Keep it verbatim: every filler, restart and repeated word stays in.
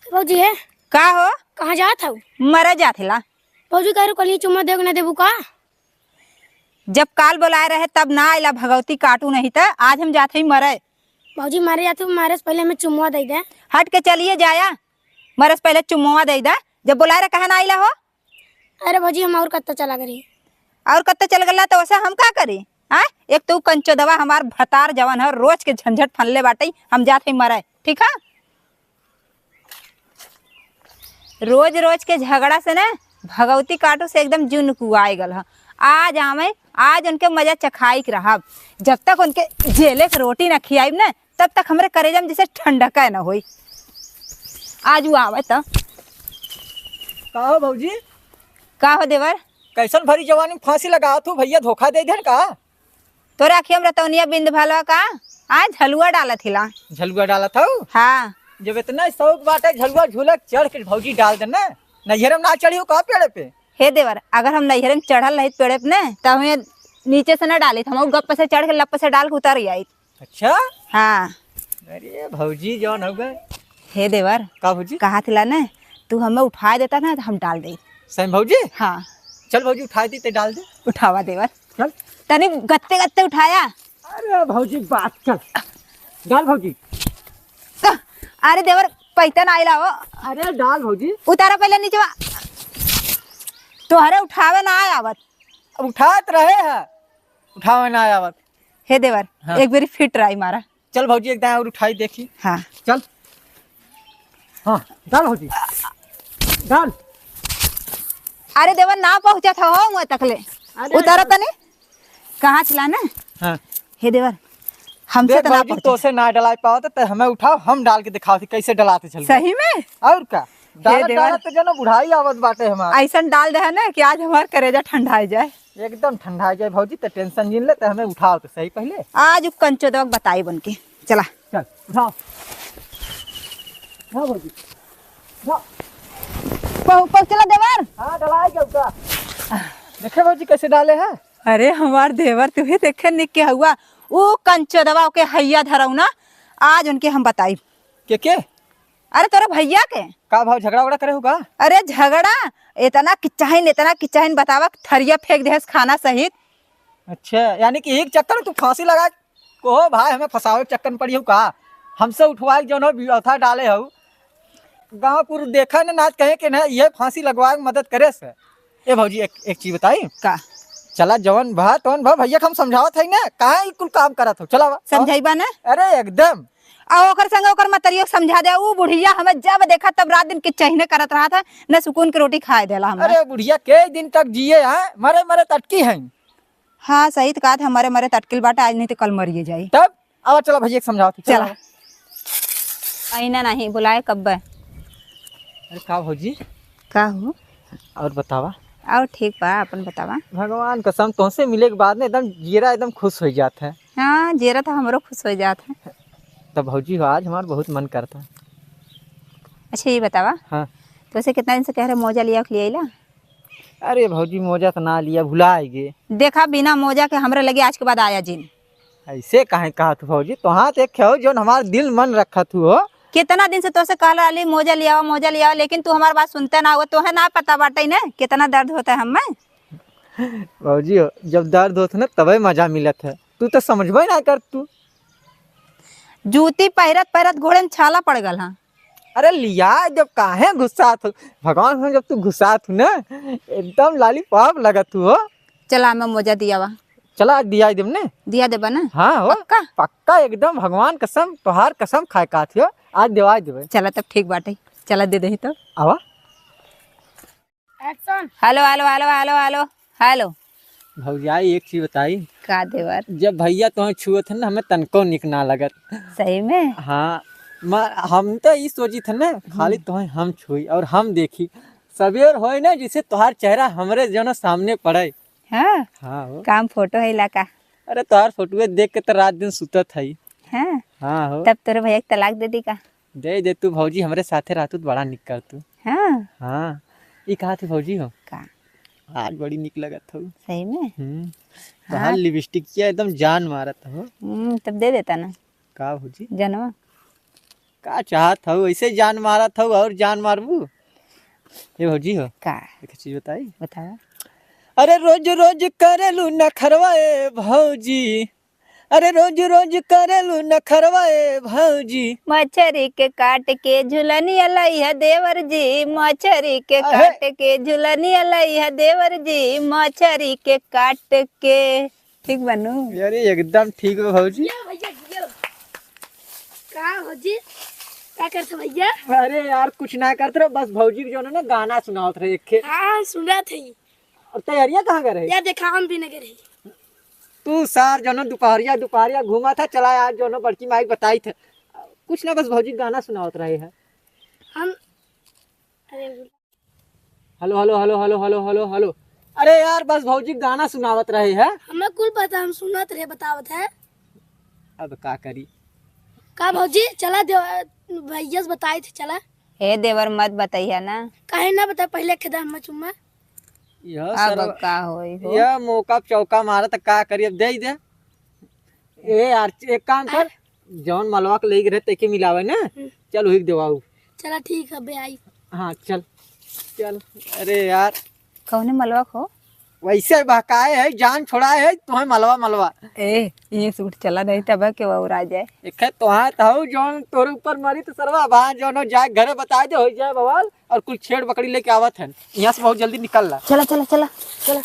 भौजी है। का हो? कहाँ जात हऊ? मरे जात हिला। भौजी, कह रहे कल चुम्मा देबू ना देबू का? जब काल बोलाए रहे तब ना आइला भगवती काटू, नहीं त आज हम जात हई मरे। भौजी, मरे जात हऊ, मरे से पहले हमें चुम्मा दे दे। हट के चलिए जाया, मरे से पहले चुम्मा दे दे। जब बोलाए रहे कहाँ ना आइला हो? अरे भौजी, हम और कत्ता चला गरी। और कत्ता चल गला तो वैसे हम का करी? हाँ, एक तो उ कंचोदवा हमार भतार जवन है, रोज के झंझट फनले बाटे, हम जात हई मरे, ठीक है? रोज रोज के झगड़ा से ना भगवती काटू से एकदम जुन कुआए गल है। आज आवे, आज उनके मजा चखाई के रहब। जब तक उनके जेले से रोटी ना खियाइब ना, तब तक हमरे करेजा में जैसे ठंडक न होई। आज उ आवे त। का हो भौजी? का हो देवर? कैसन भरी जवानी में फांसी लगावत हू भैया, धोखा दे देन का? तोरे अखिया में रतौनिया बिंद भलवा का? आज झलुआ डालत हिला। झलुआ डालत हऊ? हाँ। जब इतना शौक बाटे झलुआ झूला, चढ़ के भौजी डाल देना। नैहर में ना चढ़ी हो का पेड़े पे? हे देवर, अगर हम नैहर में चढ़ल रहित पेड़े पे न, त हमें नीचे से न डालित, हम गप से चढ़ के लप से डाल के उतर आइत। अच्छा? हाँ। अरे भौजी जौन हो गए। हे देवर। का भौजी? कहा थिला न, तू हमें उठा देता ना तो हम डाल दे। सही भौजी? हाँ। चल भौजी, उठा दी ते डाल दे। उठावा देवर। चल। तनी गत्ते गत्ते उठाया। अरे भौजी बात कर। डाल भौजी। अरे देवर, पैसा ना आइला हो। अरे डाल भौजी। उतारा पहले नीचे। तोहरे उठावे ना आय आवत। अब उठात रहे है, उठावे ना आय आवत। हे देवर, हाँ। एक बेरी फिर try मारा। चल भौजी, एक दाएं और उठाई देखी। हाँ। चल। हाँ, डाल भौजी। डाल। अरे देवर, ना पहुँचत हो वहाँ तक ले। अरे उतारा डाल। तनी। कहाँ चला ना? हाँ। हे देवर, हमसे देख तो ना भौजी, पहुँचे। तोसे ना डलाए पावत, त हमें उठाओ, हम डाल के दिखाओ थी कैसे डलाते चल। सही में? और का? हे डालत देवर। डालत तो जनो बुढ़ाई आवत बाटे हमार। ऐसन डाल दे है ना कि आज हमार करेजा ठंडाई जाए। एकदम ठंडा जाए भौजी, त tension जिन ले, त हमें उठाओ तो सही पहले। आज उ कंचोदवा के बताई बन के। चला। चल, उठाओ। उठाओ भौजी। उठाओ। पहु-, पहुँचला देवर? हाँ, डलाए के उठा। देखे भौजी कैसे डाले है? अरे हमार देवर, तू ही देखे निक के हुआ। उ कंचोदवा ओके हैया धरऊ ना, आज उनके हम बताई। के के? अरे तोरे भैया के। का भाव झगड़ा उगड़ा करे हो का? अरे झगड़ा, इतना किचाहिन, इतना किचाहिन बतावा, थरिया फेंक देहस खाना सहित। अच्छा, यानी कि एक चक्कर में तू फांसी लगा को हो भाई, हमें फंसावे के चक्कर में पड़ी हो का? हमसे उठवाए के जौन हो व्यवस्था डाले हो, गाँव कुल देखा न नाच कहे के ना, ये फांसी लगवाए के मदद करे से। ए भौजी, एक, एक चीज बताई। का? चला, जवन भा तवन भा, भैया के हम समझावत है ना, काहे ई कुल काम करत हो? चला बा। समझाइबा ना? अरे एकदम। आ ओकर संगे ओकर मतरियो समझा दे। ऊ बुढ़िया हमें जब देखा तब रात दिन किचहिने करत रहत है, न सुकून के रोटी खाए देला हमरा। अरे बुढ़िया कई दिन तक जिए हैं, मरे मरे तटकी हैं। हाँ, सही त कहत है, मरे मरे तटकिल बाटे, आज नहीं तो कल मरिए जाई। तब आवा, चला भैया के समझावत है, चला। चला। आईना नहीं बुलाए कब्बे। अरे का भौजी? का हो? और बतावा। और ठीक बा, आपन बतावा। भगवान कसम, तोहसे मिले के बाद में एकदम जियरा एकदम खुश हो जात है। हाँ, जियरा तो हमरो खुश हो जात है। तब भौजी हो, आज हमार बहुत मन करता। अच्छा, ये बतावा। हाँ। तोसे कितना दिन से कह रहे मोजा लिया के लिए अइला? अरे भौजी, मोजा तो ना लिया, भुला गे। देखा, बिना मोजा के हमरे लगे आज के बाद आया जिन। ऐसे काहे कहत हो भौजी? तोहार तो एक हो जौन हमार दिल मन रखत हो। कितना दिन से तोसे कहल रहली मोजा लियावा, मोजा लियावा, लेकिन तू हमार बात सुनते ना हुआ। तोहे ना पता बाटे ना कितना दर्द होता है हमें। भौजी हो, जब दर्द होत है ना तबे मजा मिलत है, तू तो समझबे ना कर तू। जूती पहिरत पहिरत गोड़े में छाला पड़ गल हाँ। अरे लिया, जब काहे गुस्सात हो? भगवान हो, जब तू गुस्सात हो ना, एकदम लॉलीपॉप लगत हो। चला, मैं मोजा दियावा। चला, आज दिया देब ने। दिया देबा ना? हाँ हो। पक्का? पक्का एकदम, भगवान कसम, तोहार कसम खाए कात हो, आज देवा देबे। चला तब ठीक बाटे, चला दे दे तो। आवा। Action। हेलो, हेलो, हेलो, हेलो, हेलो, हेलो। भौजाई, एक चीज बताई। का देवर? जब भैया तोहे छुअत है ना, हमें तनको निक ना लगत। सही में? हाँ, म-, हम तो ई सोचित है ना, खाली हम्म। तोहे हम छुई और हम देखी। सबेर होए ना, जैसे तोहार चेहरा हमरे जनो सामने पड़े। हाँ? हाँ हो। काम फोटो है इलाका। अरे, तोहार फोटोए देख के तो रात दिन सुतत है। हाँ? हाँ हो। तब तोरे भैया के तलाक दे दी का? दे दे तू भौजी, हमरे साथे रहतू तो बड़ा निक करतू। हाँ। हाँ। ई कहा थी भौजी हो? का? आज बड़ी निक लगत हो। सही में? हम्म। हाँ। तोहार लिपस्टिक किया एकदम जान मारत हो। हम्म, तब दे देता ना। का भौजी? जनवा। का चाहत हऊ, ऐसे जान मारत हऊ और जान मारबू? ए भौजी हो, का? एक चीज बताई? बतावा। अरे रोज रोज करेलू नखरवा ए भौजी, अरे रोज रोज करेलू नखरवा ए भौजी। मछरी के काट के झुलनिया लइहा देवर जी, मछरी के अहे। काट के झुलनिया लइहा देवर जी, मछरी के काट के। ठीक बनू? अरे एकदम ठीक बा भौजी। ये भैया, ये लो। का भौजी, का करत भैया? अरे यार, कुछ ना करत रहे, बस भौजी के जौन है ना गाना सुनावत रहे एक खे। हाँ, सुनत है। और तैयारियां कहाँ कर रहे? यार देखा, हम भी नगर है। तू सार जौन दुपहरिया दुपहरिया घूमा था, चला यार जौन बड़की माई बताई था। कुछ ना, बस भौजी गाना सुनावत रहे है। हम, अरे हेलो हेलो हेलो हेलो हेलो हेलो हेलो। अरे यार, बस भौजी गाना सुनावत रहे है। हमें कुल पता, हम सुनत रहे, बतावत है। अब का करी? का भौजी, चला दे, भैया से बताई थे, चला। हे देवर, मत बताइया ना। काहे ना बता, पहले खेदा हम चुम्मा। यह अब सरवा-, का होई हो? यह मौका पे चौका मारा त का करी, अब दे ही दे। ए यार, एक काम कर, हाँ? जौन मलवा के लेके रहे तेके मिलावे ना, हम्म। चल वही के देवाऊ। चला ठीक है बे, आई। हाँ चल, चल। अरे यार, कौने मलवा को? वैसे बहकाए है, जान छोड़ाए है तुम्हें मलवा मलवा। ए, ये सूट चला नहीं तब के वो उड़ा जाए। एक है तोहार तो हऊ, जौन तोरे ऊपर मारी तो सरवा बा, जौन हो जाए घरे बताए दे, हो जाए बवाल, और कुल छेड़ बकरी लेके आवत है। यहाँ से बहुत जल्दी निकल ला। चला चला चला चला।